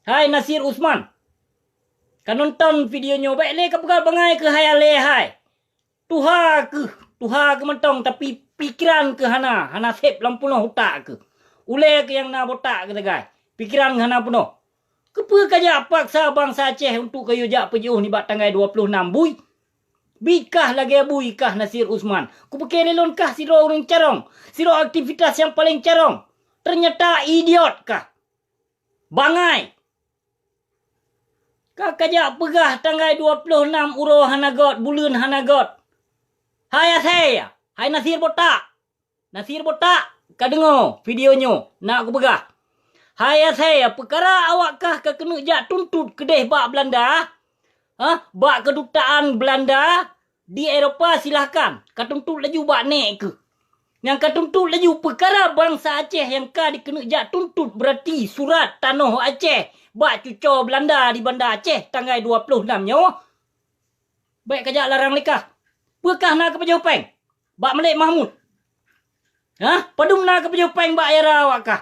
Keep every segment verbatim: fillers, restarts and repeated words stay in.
Hai Nasir Usman, ka nonton video nyoe, bék lé ka peugah bangai keuh hai alé hai. Tuha keuh, tuha keuh mantong, tapi pikeran keuh hana, hana sép lam peunoh utak keuh. Ulée keuh nyang na botak keuh sagai, pikeran keuh hana peunoh. Keupeue kajak paksa bansa Aceh untuk kayue jak peujiôh nibak tanggai dua ploh nam? Bui! Bit kah lagée bui kah Nasir Usman. Kupike lé lôn kah sidroe ureuëng carông, sidroe aktivitas nyang paleng carông. Teunyata idiot kah. Bangai! Ka kajak peugah tanggai dua ploh nam uroe hana got, buleuen hana got. Hai asée, hai Nasir botak! Nasir botak, ka deungoe video nyoe, na kupeugah. Hai asée, peukara awak kah ka keuneuk jak tuntot keudeh bak Beulanda, hah, bak keudutaan Beulanda di Eropa, silahkan, ka tuntot laju bak nek keuh. Nyang ka tuntot laju peukara bansa Aceh nyang ka dikeuneuk jak tuntot, beurati surat tanoh Aceh bak cucoe Beulanda di Banda Aceh tanggai dua ploh nam nyoe. Bék kajak larang lé kah. Peue kah na kapajoh péng bak Malik Mahmud? Hah? Padum na kapajoh péng bak Yara awak kah?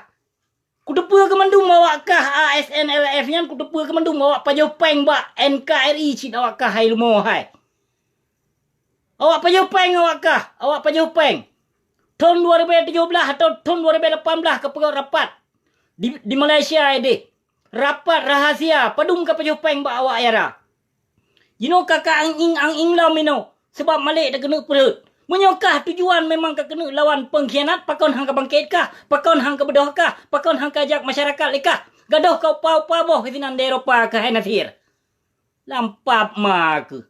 Kuteupeue keu mandum awak kah A S N L F nyan, kuteupeue keu mandum awak pajoh péng bak N K R I cit awak kah hai leumo hai. Awak pajoh péng awak kah, awak pajoh péng. Thon dua ribèe tujoh blaih atau thon dua ribèe lapan blaih ka peugöt rapat di, di Malaysia idéh. Rapat rahasia, padum ka pajoh péng bak awak Yara. Jinoe ka ka ang-ing-ang-ing lom inoe, sabab Malik takeuneuk peureuet. Meunyoe kah tujuan memang ka keuneuk lawan peungkhianat, pakon han ka bangkét kah? Pakon han ka beudôh kah? Pakon han ka jak masyarakat lé kah? Gadôh ka upa-upa boh sinan di Eropa kah hai Nasir. Lam pap ma keuh.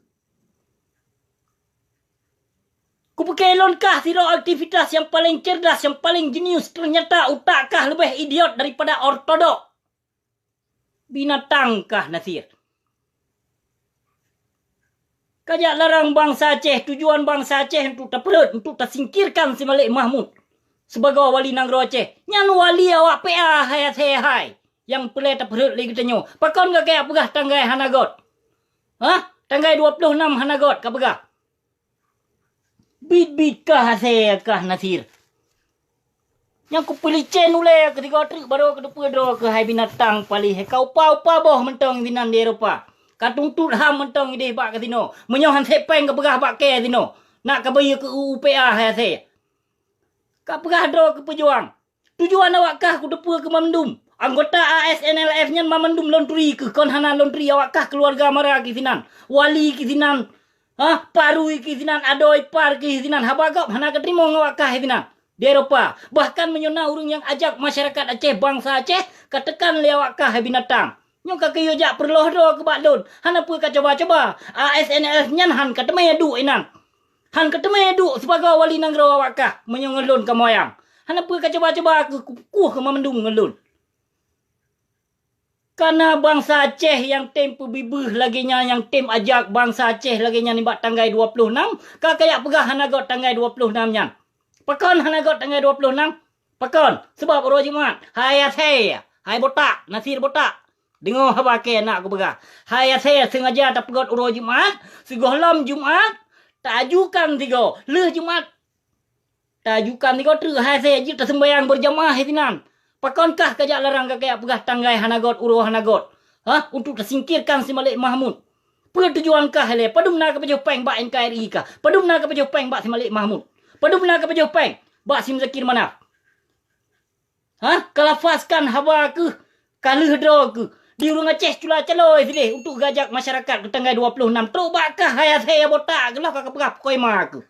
Kupike lôn kah sidroe aktivitas nyang paleng cerdas, nyang paleng jenius, teunyata utak kah leubeh idiot daripada ortodok. Binatang kah Nasir. Kajak larang bansa Aceh, tujuan bansa Aceh untuk tapeureuet, untuk tasingkirkan si Malik Mahmud sibagoe wali nanggroe Aceh. Nyan wali awak P A hai asai hai, nyang peureulée tapeureuet lé geutanyoe. Pakon ka kajak peugah tanggai hana got? Hah? Tanggai dua ploh nam hana got ka peugah. Bit-bit kah asai kah Nasir. Nyang kupeulicén ulée keusigoe treuk barô kuteupeue droe keuh hai binatang paléh. Ka upa-upa boh mantong sinan di Eropa. Ka tuntot ham mantong idéh bak kasino. Meunyoe han sép péng ka peugah bak kèe sinoe, nak ka bayeue keu U U P A hai asai. Ka peugah droe keu peujuang. Tujuan awak kah kuteupeue keu mandum. Anggota A S N L F nyan mandum lôn turi keuh, kon hana lôn turi awak kah keuluwarga Mara keuh sinan, wali keuh sinan, ha, parui keuh sinan, adoe par keuh sinan, haba gob hana kateurimong awak kah sinan di Eropa. Bahkan meunyoe na ureuëng nyang ajak masyarakat Aceh, bansa Aceh, ka teukan lé awak kah hai binatang. Nyoe ka kayue jak peureuloh droe keu bak lôn, hana peue ka cuba-cuba. A S N L F nyan han ka teumé duek inan. Han ka teumé duek sibagoe wali nanggroe awak kah meunyoe ngon lôn ka moyang. Hana peue ka cuba-cuba keuh kukueh keu mandum ngon lôn. Kana bansa Aceh nyang tem peubibeuh lagée nyan, nyang tem ajak bansa Aceh lagée nyan nibak tanggai dua ploh nam, ka kajak peugah hana got tanggai dua ploh nam nyan. Pakon hana got tanggai dua ploh nam? Pakon? Sabab uroe Jumat, hai asai, hai botak, Nasir botak. Deungoe haba kèe nak kupeugah. Hai asai, seungaja tapeugöt uroe Jumat, sigohlom Jumat, taajukan sigoe, lheueh Jumat taajukan sigoe treuk hai asai jeuet taseumbahyang beurjamaah sinan. Pakon kah kajak larang ka kajak peugah tanggai hana got, uroe hana got? Hah? Untuk tasingkirkan si Malik Mahmud. Peue tujuan kah ilée? Padum na kapajoh péng bak N K R I kah? Padum na kapajoh péng bak si Malik Mahmud? Padum na kapajoh péng bak si Muzakir Manaf? Hah? Kalafazkan haba keuh, ka lheueh droe keuh di ureuëng Aceh cula caloe sideh untuk gajak masyarakat keu tanggai dua ploh nam. Trok bak kah hai asai botak keuh lheueh ka kapeugah pukoi ma keuh.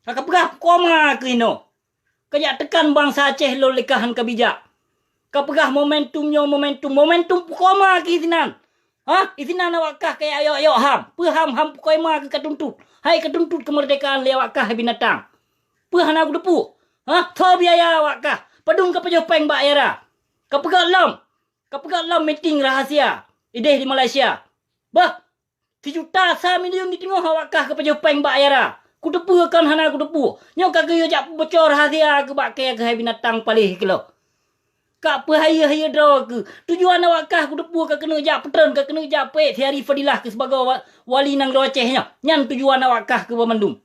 Ka kapeugah pukoi ma keuh inoe. Kajak teukan bansa Aceh lôn lé kah han ka bijak. Kapeugah momentum nyoe momentum, momentum pukoi ma keuh sinan. Hah? Isinan awak kah kajak yok-yok ham. Peue ham, ham pukoi ma keuh katuntot? Hai katuntot keumeurdekaan lé awak kah hai binatang. Peue hana kuteupeue? Hah? Soe biaya awak kah? Padum kapajoh péng bak Yara? Kapeugöt lom. Kapeugöt lom meeting rahasia ideh di Malaysia. Bah, sijuta sa miliun di teungoh awak kah kapajoh péng bak Yara. Kuteupeue kon hana kuteupeue. Nyoe ka kayue jak peuboco rahasia keuh bak kèe keuh hai binatang paléh keuh lom. Ka peuhayeue-hayeue droe keuh. Tujuan awak kah kuteupeue ka keuneuk jak peutreun, ka keuneuk jak peuék si Ari Fadilah keuh sibagoe wa-, wali nanggroe Aceh nyoe. Nyan tujuan awak kah keuh banmandum.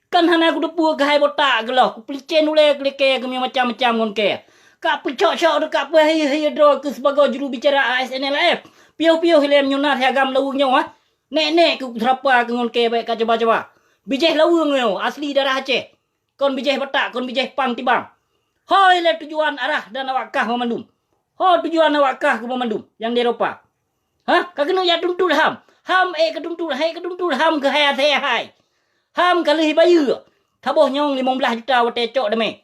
Kan hana kuteupeue keuh hai botak keuh lom, kupeulicén ulée keuh lé kèe keuh meumacam-macam ngon kèe. Ka peucok-cok droe, ka peuhai-hai droe keuh sibagoe juru bicara A S N L F. Piôh-piôh ilée meunyoe na si agam laweueng nyoe, ah. Nek-nek keu seurapa keu ngon kée bék ka cuba-cuba. Bijéh laweueng nyoe asli darah Aceh. Kon bijéh Batak, kon bijéh pang tibang. Ho ilée tujuan arah dan awak kah banmandum. Ho tujuan awak kah keu banmandum nyang di Eropa. Ha? Ka keuneuk jak tuntut HAM. HAM ék ka tuntut, hai ka tuntut HAM keuh hai asai hai. HAM ka lheueh bayeue. Saboh nyong limong blaih juta watée cok damé.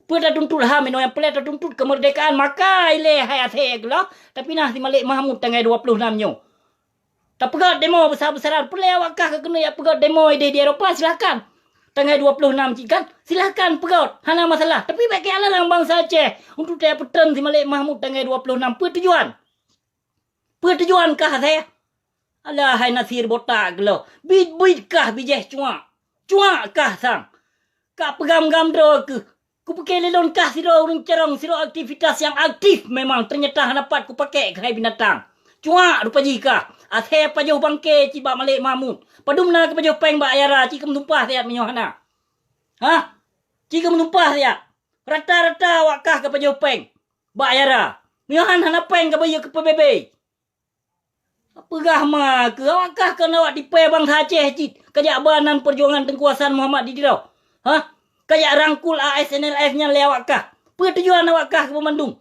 Peue tatuntut HAM inoe nyang peureulée tatuntut keumeurdekaan maka ilée hai asai keulok, tapi na si Malik Mahmud tanggai dua ploh nam nyoe. Tapeugét demo besar-besaran, peureulée awak kah ka keuneuk jak peugét demo idéh di Eropa, silahkan. Tanggai dua ploh nam cit kan, silahkan peugét, hana masalah. Tapi bék keu larang bansa Aceh untuk tajak peutrön si Malik Mahmud tanggai dua ploh nam. Peue tujuan? Peue tujuan kah asai? Alah hai Nasir botak geuloh. Bit-bit kah bijéh cuak. Cuak kah sang. Ka peugam-gam droe keuh. Kupiké lé lôn kah sidroe ureuëng carông, sidroe aktivitas nyang aktif memang, teunyata hana pat kupakék keuhai binatang. Cuak rupa jih kah. Asai pajoh bangke cit bak Malik Mahmud. Padum na keu pajoh péng bak Ayara cit keu meutumpah siat meunyoe hana. Hah? Cit keu meutumpah siat. Rata-rata awak kah ka pajoh péng bak Ayara. Meunyoe han hana péng ka bayeue keu P B B. Peugah ma keuh awak kah kon awak tipée bansa Aceh cit, kajak ba nan peujuangan Teungku Hasan Muhammad di Tiro. Hah? Kajak rangkul A S N L F nyan lé awak kah. Peue tujuan awak kah keu banmandum?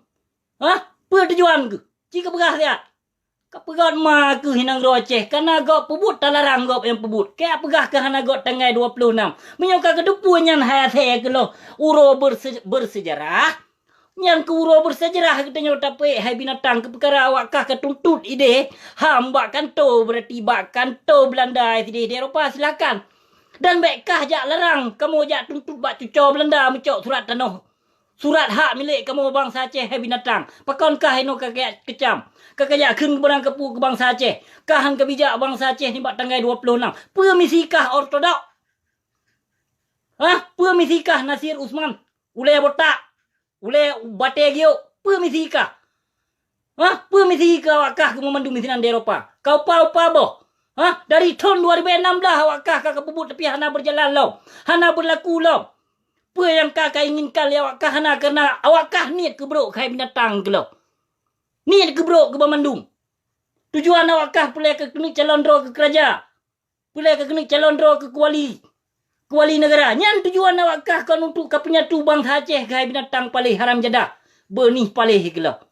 Hah? Peue tujuan keuh? Ci keupeugah siat. Kapeugét ma keuh inong droe Aceh, kana gop peubuet talarang gop nyang peubuet. Kajak peugah keuh hana gop tanggai dua ploh nam. Meunyoe ka keuteupue nyan hai asai keulok uroe berse-, bersejarah, Nyang keu uroe bersejarah geutanyoe tapeuék hai binatang keu peukara awak kah ka tuntot idéh HAM bak kantô, beurati bak kantô Beulanda sidéh di Eropa, silakan. Dan bék kah jak larang kamoe jak tuntot bak cuco Beulanda meucok surat tanoh, surat hak milék kamoe bansa Aceh hai binatang. Pakon kah inoe ka kajak keucam, ka kajak kheun keubeurang keupeue keu bansa Aceh? Kah han ka bijak bansa Aceh nibak tanggai dua ploh nam. Peue misi kah ortodok? Hah? Peue misi kah Nasir Usman? Ulée botak, ulée batée giok, peue misi kah? Hah? Peue misi kah awak kah keu meumandum misi nan di Eropa? Ka upa-upa boh. Hah? Dari thon dua ribu enam belas awak kah ka, ka peubuet tapi hana beujalan lom, hana beulaku lom. Peue nyang ka, ka inginkan lé awak kah hana, kareuna awak kah niet keu brok keuhai binatang keulok. Niet keu brok keu banmandum. Tujuan awak kah peureulée keu keuneuk calon droe keu keuraja. Peureulée ka keuneuk calon droe keu kuali, kuali neugara. Nyan tujuan awak kah kon untuk ka peunyatu bansa Aceh keuhai binatang paléh haram jadah, beunih paléh keulok.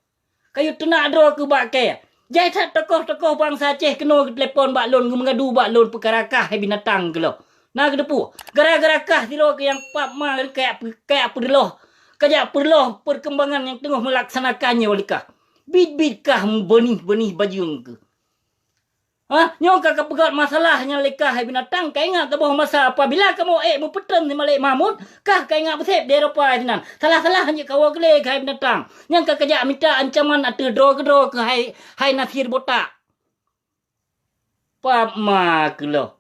Kayue teunak droe keu bak kée. Jai that tokoh-tokoh bansa Aceh keunoe geutelepon bak lôn, geumeugadu bak lôn peukara kah hai binatang keulok. Na geuteupue, gara-gara kah sidroe keu nyang pap ma kajak peu-, kajak peureuloh, kajak peureuloh peurkeumbangan nyang teungoh meulaksanakan nyoe lé kah. Bit-bit kah beunih-beunih bajeueng keuh. Hah? Nyoe ka kapeugét masalah nyan lé kah hai binatang, kaingat saboh masa apabila kamoe ék meupeutrön si Malik Mahmud, kah kaingat beuseb di Eropa sinan. Salah-salah jeuet kawoe glé kah hai binatang. Nyang ka kajak mita ancaman ateueh droe keudroe keuhai, hai Nasir botak. Pap ma keulok.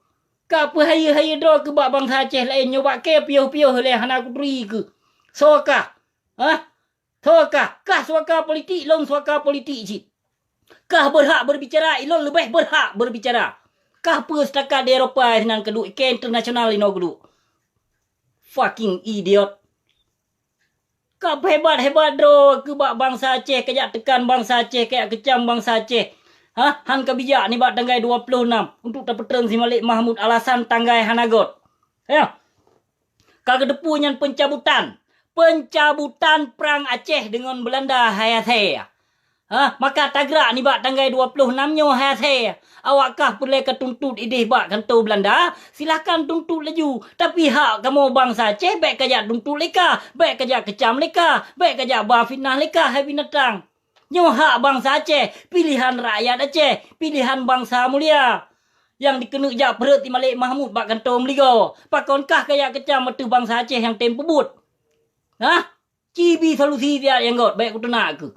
Ka peuhayeue-hayeue droe keu bak bansa Aceh laén nyoe bak kée piôh-piôh lé hana kuturi keuh. Soe kah? Hah? Soe kah? Kah suaka politik, lôn suaka politik cit. Kah beurhak beurbicara, ilôn leubeh beurhak beurbicara. Kah peue seutakat di Eropa sinan keuduek, ikée internasional inoe keuduek. Fucking idiot. Ka peuhebat-hebat droe keu bak bansa Aceh, kajak teukan bansa Aceh, kajak keucam bansa Aceh. Hah? Han ka bijak nibak tanggai dua ploh nam untuk tapeutrön si Malik Mahmud alasan tanggai hana gét. Ya. Ka geuteupue nyan peuncabutan, peuncabutan prang Aceh deungon Beulanda hai asée. Hah, maka tagrak nibak tanggai dua ploh nam nyoe hai asée. Awak kah peureulée ka tuntot idéh bak kantô Beulanda, silahkan tuntot laju. Tapi hak kamoe bansa Aceh bék kajak tuntot lé kah, bék kajak keucam lé kah, bék kajak ba fitnah lé kah hai binatang. Nyoe hak bansa Aceh, piléhan rakyat Aceh, piléhan bansa mulia. Nyang dikeuneuk jak peureuet si Malik Mahmud bak kantô meuligoe. Pakon kah kajak keucam ateueh bansa Aceh nyang tem peubuet? Hah? Ci bi solusi siat nyang gét, bék kuteunak keuh.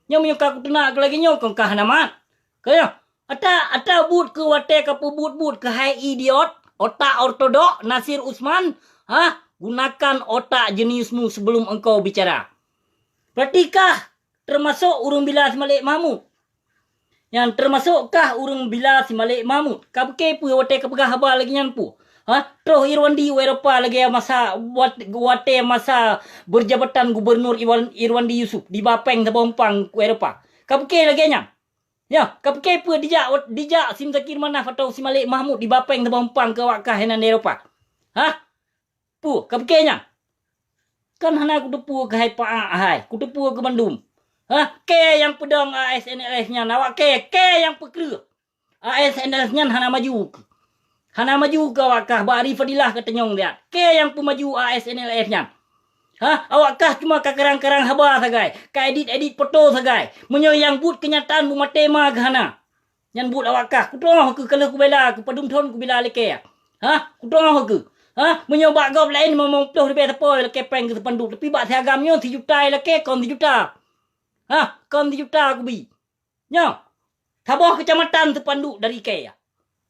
Nyoe meunyoe ka kuteunak keuh lagée nyoe kon kah hana mat. Keu nyoe, ata, ata buet keuh watée ka peubuet-buet keuhai idiot, otak ortodok, Nasir Usman, hah? Gunakan otak jeniusmu sebelum engkau bicara. Berarti kah teumasok ureuëng bila si Malik Mahmud. Nyan teumasok kah ureuëng bila si Malik Mahmud. Ka beuke peue watée ka peugah haba lagée nyan peue? Ha? Troh Irwandi u Eropa lagée masa wat-, watée masa beujabatan gubunur Iwan-, Irwandi Yusuf diba péng saboh umpang u Eropa. Ka piké lagée nyan? Ya, ka piké peue dijak, dijak si Muzakir Manaf atawa si Malik Mahmud diba péng saboh umpang keu awak kah inan di Eropa? Ha? Peue ka piké nyan? Kan hana kuteupeue keuhai paak hai, kuteupeue keu bandum. Ha? Kée nyang peudong A S N L F nyan, awak kée, kée nyang peukreueh. A S N L F nyan hana maju keu. Hana maju keu awak kah bak Ari Fadilah ka teunyong siat. Kée nyang peumaju A S N L F nyan? Ha? Awak kah cuma ka karang-karang haba sagai, ka edit-edit foto sagai. Meunyoe nyang buet keunyataan beumaté ma keu hana. Nyan buet awak kah, kutroh keu ka lheueh kubela, keu padum thon kubela lé kée. Ha? Kutroh keu. Ha? Meunyoe bak gob laén limong ploh ribée sapo lakée péng keu spanduk, tapi bak si agam nyoe sijuta lakée kon sijuta. Ha? Kon sijuta kubi. Nyoe, saboh keucamatan spanduk dari kée.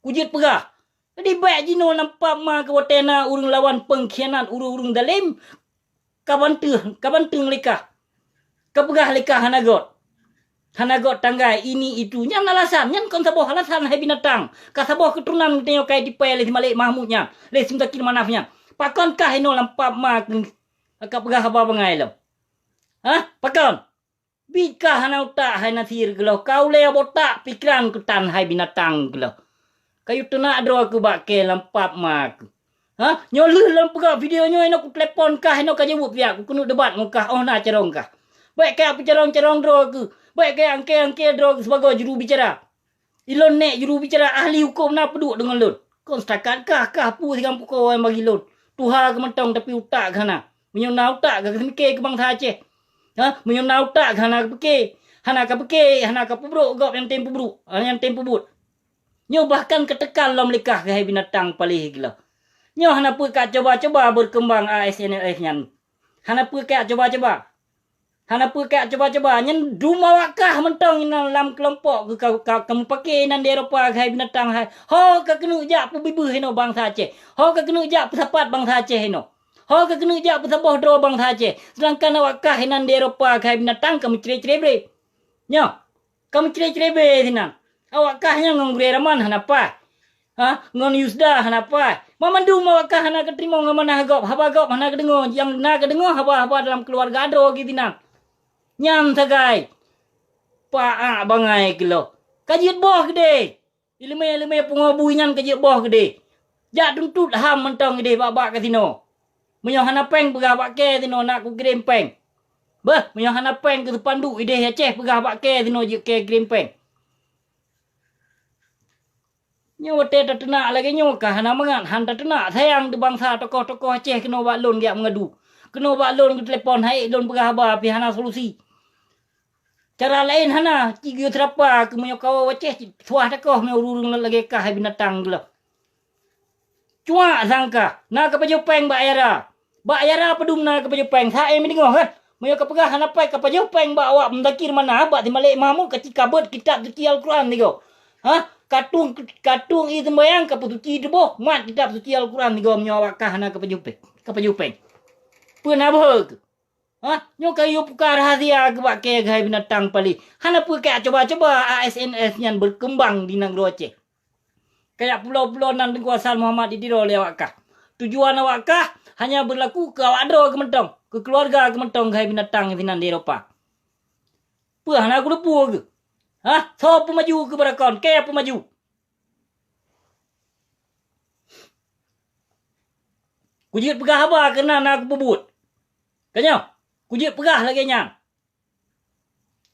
Kujeuet peugah, jadi bék jinoe lam pap ma keu watée na ureuëng lawan peungkhianat, ureuëng-ureuëng dalém, ka banteueng, ka banteueng lé kah. Ka peugah lé kah hana göt. Hana göt tanggai, ini itu. Nyan alasan, nyan kon saboh alasan hai binatang. Ka saboh keuturonan geutanyoe ka jitipée lé si Malik Mahmud nyan, lé si Muzakir Manaf nyan. Pakon kah inoe lam pap ma keu ka peugah haba bangai lom? Hah? Pakon? Bit kah hana utak hai Nasir geuloh, ka ulée botak pikeran keutan hai binatang geuloh. Kayue teunak droe keu bak kée lam pap ma keu. Ha? Nyoe lheueh lôn peugah video nyoe inoe kutelepon kah inoe ka jaweueb piak, kukeuneuk debat ngon kah óh na carông kah. Bék kah peucarông-carông droe keu, bék kah angkée-angkée droe keu sibagoe juru bicara. Ilôn nèk juru bicara ahli huköm na peuduek deungon lôn. Kon seutakat kah, kah peue sigang pukoe nyang bagi lôn. Tuha keu mantong tapi utak kah hana. Meunyoe na utak kah keuseumike keu bansa Aceh. Ha? Meunyoe na utak kah hana kapike. Hana kapike, hana kapeubrok gob nyang tem peubrok, ha, nyang tem peubuet. Nyoe bahkan kateukan lom lé kah keuhai binatang paléh geuloh. Nyoe hana peue ka coba-coba beukeumbang A S N L F nyan. Hana peue ka coba-coba. Hana peue ka coba-coba. Nyan dum awak kah mantong inan lam keulompok geuka-, ka, ka mupake inan di Eropa keuhai binatang hai. Ho ka keuneuk jak peubibeuh inoe bansa Aceh. Ho ka keuneuk jak peusapat bansa Aceh inoe. Ho ka keuneuk jak peusaboh droe bansa Aceh. Seudangkan awak kah inan di Eropa keuhai binatang ka meucre-cre bre. Nyoe. Ka meucre-cre bé sinan. Awak kah nyan ngon Gurée Raman hana paih. Ha, ngon Yusda hana paih. Banmandum awak kah hana kateurimong amanah gob, haba gob hana kadeungoe, nyang na kadeungoe haba-haba dalam keuluwarga droe geuh sinan. Nyan sagai. Paak bangai geuloh. Ka jeuet boh keudeh. Ileumé-ileumé pungo bui nyan ka jeuet boh keudeh. Jak tuntot ham mantong keudeh bak-bak kasino. Meunyoe hana péng peugah bak kée sinoe nak kukirém péng. Beuh, meunyoe hana péng keu spanduk ideh Aceh peugah bak kée sinoe jeuet kée kirém péng. Nyoe watée tateunak lagée nyoe ka hana mangat, han tateunak sayang di bansa tokoh-tokoh Aceh keunoe bak lôn geujak meungadu. Keunoe bak lôn geutelepon hai lôn peugah haba pih hana solusi. Cara laén hana, ci geuyue seurapa keu meunyoe kawoe Aceh, suah takoh meunyoe ureuëng-ureuëng lagée kah hai binatang geuloh. Cuak sang kah, na kapajoh péng bak Ayara. Bak Ayara padum na kapajoh péng, sa-e meudeungoe kan? Meunyoe kapeugah hana pai kapajoh péng bak awak Muzakir Manaf, bak si Malik Mahmud ka ci kabeuet kitab suci Al-Quran sigoe. Ha? Katueng, katueng ie seumbahyang kapeuseuci tuboh, mat kitab suci Al-Quran sigoe meunyoe awak kah hana kapajoh péng. Kapajoh péng. Peue na beuhe keuh? Ha? Nyoe kayue puka rahasia keu bak kée keuhai binatang paléh. Hana peue kajak coba-coba A S N L F nyan beukeumbang di nanggroe Aceh. Kajak pulo-pulo nan Teungku Hasan Muhammad di tiro lé awak kah. Tujuan awak kah hanya beulaku keu awak droe keuh mantong, keu keuluwarga keuh mantong keuhai binatang sinan di Eropa. Peue hana kuteupeue keuh? Ha? Soe peumaju keuh beurakon? Kée peumaju? Kujeuet peugah haba keunan na kupeubuet. Ka nyoe, kujeuet peugah lagée nyan.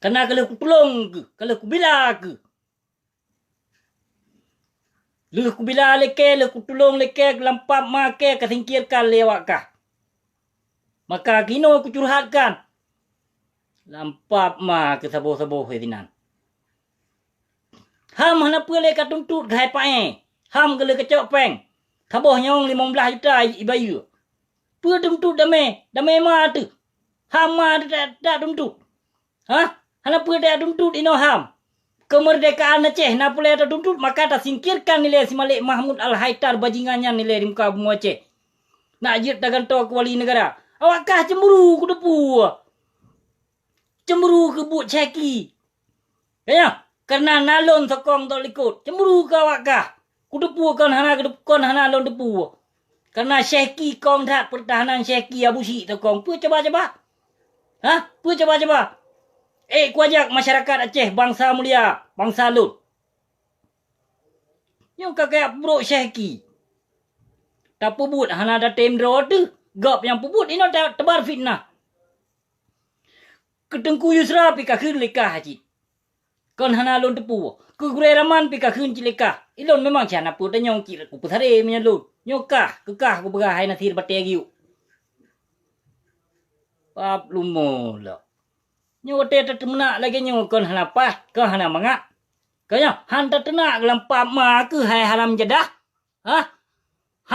Kana ka lheueh kutulông keuh, ka lheueh kubila keuh. Lheueh kubila lé kée, lheueh kutulông lé kée, lam pap ma kée kasingkirkan lé awak kah. Maka keunoe kucurhatkan lam pap ma keu saboh-saboh sinan. Ham hana peue lé katuntot keuhai paé. Ham ka lheueh kacok péng. Saboh nyawöng limong blaih juta ibayeue. Peue tuntot damé? Damé ma teuh. Ham ma teuh ta-, tatuntot. Hah? Hana peue tatuntot inoe ham. Keumeurdekaan Aceh na peue lé tatuntot, maka tasingkirkan ilée si Malik Mahmud Al-Haitar bajingan nyan ilée di muka bumoe Aceh. Nak jeuet tagantoe keu wali neugara. Awak kah cemburu kuteupeue. Cemburu keu buet caki. Ka nyoe, kareuna na lôn sokong tok likot. Cemburu keu awak kah. Kuteupeue kon hana, kon hana lôn teupeue. Kareuna Syehki kong that, peurtahanan Syehki Abu Syik teu kong. Peue cuba-cuba? Hah? Peue cuba-cuba? Eh, kuajak masyarakat Aceh, bansa mulia, bansa lôn. Nyoe ka kajak peubrok Syehki. Tapeubuet hana tatem droe teuh. Gob nyang peubuet inoe ta-, teubar fitnah. Keu Teungku Yusra pih kakheun lé kah cit. Kon hana lôn teupeue. Keu Gurée Raman pih kakheun cit lé kah. Ilôn memang cit hana peue tanyong cit kupeusaré meunyoe lôn. Nyoe kah, keu kah kupeugah hai Nasir batée giuk. Pap lumo lom. Nyoe watée tateunak lagée nyoe kon hana paih, kon hana mangat. Kon nyoe han tateunak lam pap ma keuh hai haram jadah. Hah?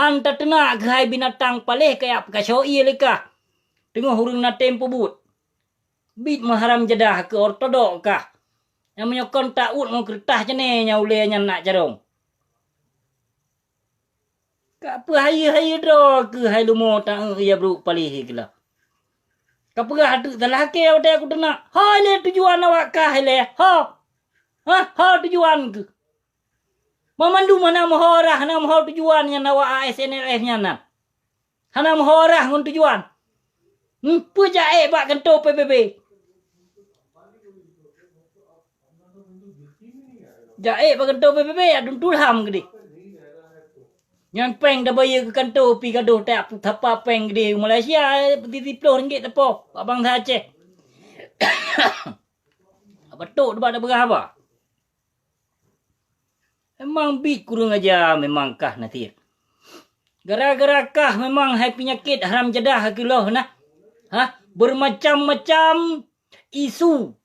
Han tateunak keuh hai binatang paléh kajak peukasoe ié lé kah. Teungoh ureuëng na tem peubuet. Biet meuharam jadah keu ortodok kah. Nyang meunyoe kon taôt ngon keureutah ceune nyang ulée nyan nak carông. Ka peuhayeue-hayeue droe keuh hai lumo ta-eu ia brok paléh keuh lah. Ka peugah teuk salah kée watée kuteunak. Ho ilée tujuan awak kah ilée? Ho. Hah? Ho tujuan keuh? Banmandum hana meuho rhah, hana meuho tujuan nyan awak A S N L F nyan na. Hana meuho rhah ngon tujuan. Hmm, peue jak ék bak kantô P B B? Jak ék bak kantô P B B, adun tulham keudeh. Nyang péng tabayeue keu kantô pih gadôh tak tapa péng keudeh u Malaysia, siploh ringgit tapo bak bansa Aceh. Beutôi bak tapeugah haba. Memang biet kureueng aja memang kah Nasir. Gara-gara kah memang hai peunyakét haram jadah keuloh na. Hah? Bermacam-macam isu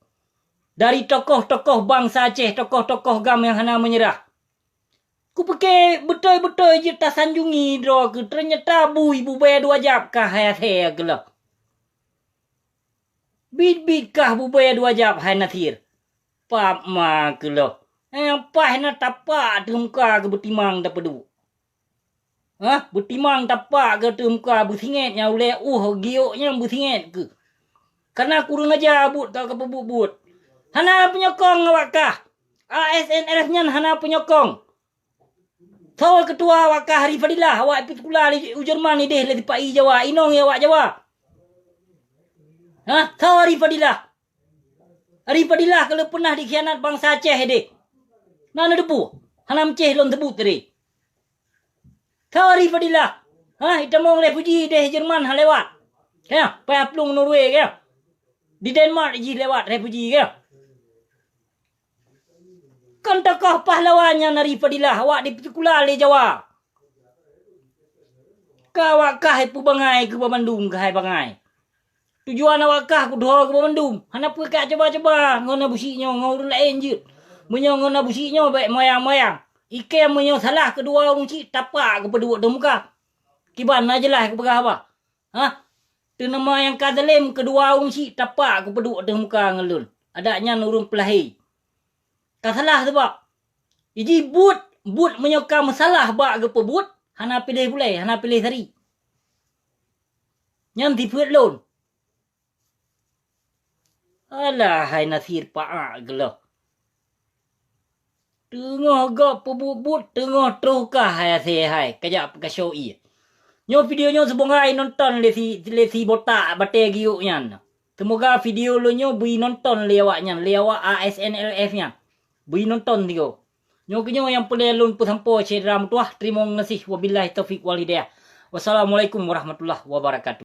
dari tokoh-tokoh bansa Aceh, tokoh-tokoh GAM nyang hana meunyeurah. Kupike beutôi-beutôi jeuet tasanjungi droe keuh, teunyata bui bubée dua jab kah hai asée keuloh. Biet-biet kah bubée dua jab hai Nasir. Pap ma keuloh. Nyang paih na tapak ateueh muka keuh beutimang tapeuduek. Hah? Beutimang tapak keuh ateueh muka beusingét nyang ulée uh giok nyang beusingét keuh. Kana kureueng aja buet ka kapeubuet-buet. Hana peunyokong awak kah. A S N L F nyan hana peunyokong. Soe keutua awak kah Ari Fadilah, awak ipeusikula u Jerman ideh lé sipa-i Jawa, inong awak Jawa. Hah? Soe Ari Fadilah? Ari Fadilah ka lheueh peunah dikhianat bansa Aceh ideh. Na neuteupeue? Hana meucéh lôn seubut tadi. Soe Ari Fadilah? Hah? Itamong refuji ideh Jerman ha lewat. Kaya, payah plueng Norway kaya. Di Denmark jih lewat refuji kaya. Kon tokoh pahlawan nyan Ari Fadilah, awak dipeusikula lé Jawa. Ka awak kah ipeubangai keu banmandum keuhai bangai. Tujuan awak kah kudroe keu banmandum. Hana peue ka cuba-cuba ngon Abu Syik nyoe ngon ureuëng laén jeuet. Meunyoe ngon Abu Syik nyoe bék moyang-moyang. Ikém meunyoe salah keudua ureuëng chik tapak geupeuduek ateueh muka. Kiban na jeulaih kupeugah haba. Hah? Teunama nyang ka zalim keudua ureuëng chik tapak geupeuduek ateueh muka ngon lôn. Adak nyan ureuëng peulahé. Ka salah sabab. Iji buet, buet meunyoe ka meusalah bak geupeubuet, hana piléh bulée, hana piléh sari. Nyan sifeuet lôn. Alah hai Nasir paak geuloh. Teungoh gob peubuet-buet, teungoh troh kah hai asée hai, kajak peukasoe ié. Nyoe video nyoe semoga inonton lé si, lé si botak batée giuk nyan. Semoga video lôn nyoe beu inonton lé awak nyan, lé awak A S N L F nyan. Beu inonton tigo. Nyoe keunyoe nyang peureulée lôn peusampoe syedara meutuwah. Teurimong gaséh. Wabillahi taufiq wal hidayah. Wassalamualaikum warahmatullahi wabarakatuh.